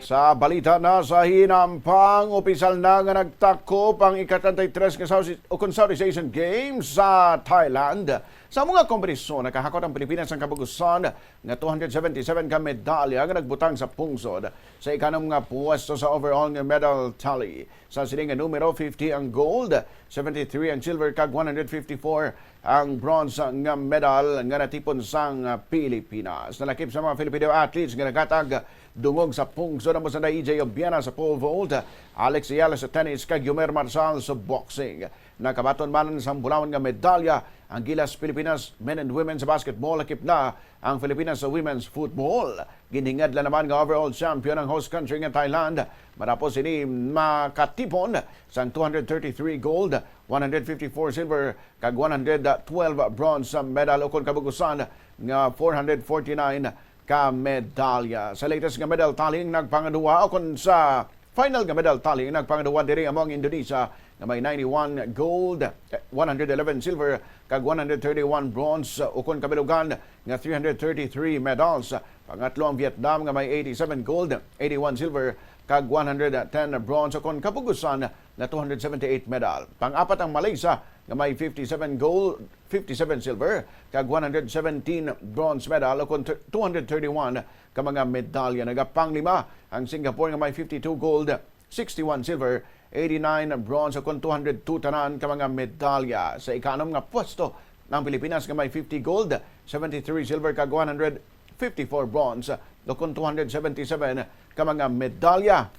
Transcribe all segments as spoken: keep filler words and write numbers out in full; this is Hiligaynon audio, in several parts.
Sa balita na sa hinampang, opisyal na nga nagtakop ang ika-treinta y tres nga Southeast, ukon Southeast Asian Games sa Thailand. Sa mga kompetisyon, nakahakot ang Pilipinas ang kabugusan nga two hundred seventy-seven ka medalya nga nagbutang sa pungsod sa ikanom nga puwesto sa overall nga medal tally. Sa sini nga numero, fifty ang gold, seventy-three ang silver, kag one hundred fifty-four ang bronze nga medal nga natipon sang Pilipinas. Nalakip sa mga Filipino athletes nga naghatag dungog sa pungsod, amo sanda E J Obiena sa pole vault, Alex Ayala sa tennis, kag Yumer Marsal sa boxing. Nakabaton man sang bulawan nga medalya ang Gilas Pilipinas men and women sa basketball, lakip na ang Filipinas sa women's football. Ginhingadlan naman nga overall champion ang host country nga Thailand. Matapos ini makatipon sang two hundred thirty-three gold, one hundred fifty-four silver, kag one hundred twelve bronze medal, ukon kabugusan nga four hundred forty-nine ka medalya. Sa latest nga medal tallying, nagpangaduwa, ukon sa final nga medal tallying, nagpangaduwa diri amo ang Indonesia nga may ninety-one gold, one hundred eleven silver, kag one hundred thirty-one bronze, ukon kabilugan nga three hundred thirty-three medals. Pangatlo ang Vietnam nga may eighty-seven gold, eighty-one silver, kag one hundred ten bronze, ukon kabugusan nga two hundred seventy-eight medal. Pang-apat ang Malaysia nga may fifty-seven gold, fifty-seven silver, kag one hundred seventeen bronze medal, ukon two hundred thirty-one ka mga medalya. Nagapanglima ang Singapore nga may fifty-two gold, sixty-one silver, eighty-nine bronze, ukon two hundred two tanan ka mga medalya. Sa ikanom nga pwesto ang Pilipinas nga may fifty gold, seventy-three silver, kag one hundred fifty-four bronze, ukon two hundred seventy-seven ka mga medalya.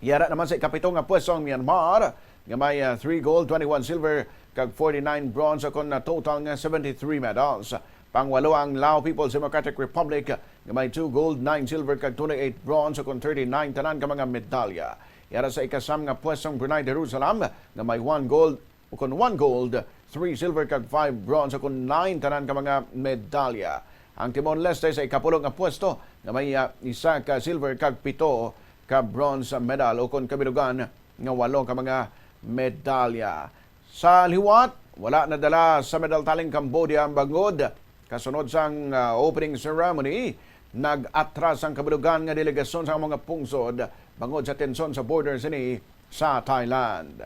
Yara naman sa ikapito nga pwesto ang Myanmar nga may, ah, three gold, twenty-one silver, kag forty-nine bronze, ukon na total nga seventy-three medals. Pangwalo ang Lao People's Democratic Republic nga may two gold, nine silver, kag twenty-eight bronze, ukon thirty-nine tanan ka mga medalya. Yara sa ikasam nga pwesto ang Brunei Darussalam nga may one gold, ukon one gold, three silver, kag five bronze, ukon nine tanan ka mga medalya. Ang Timor-Leste sa ikapulo nga pwesto nga may, ah, isa ka silver kag pito ka bronze medal, ukon kabilugan nga walo ka mga medalya. Sa liwat, wala nadala sa medal tallying Cambodia ang bangod. Kasunod sang, ah, opening ceremony, nag-atras ang kabilugan nga delegasyon sa mga pungsod bangod sa tensyon sa border sini sa Thailand.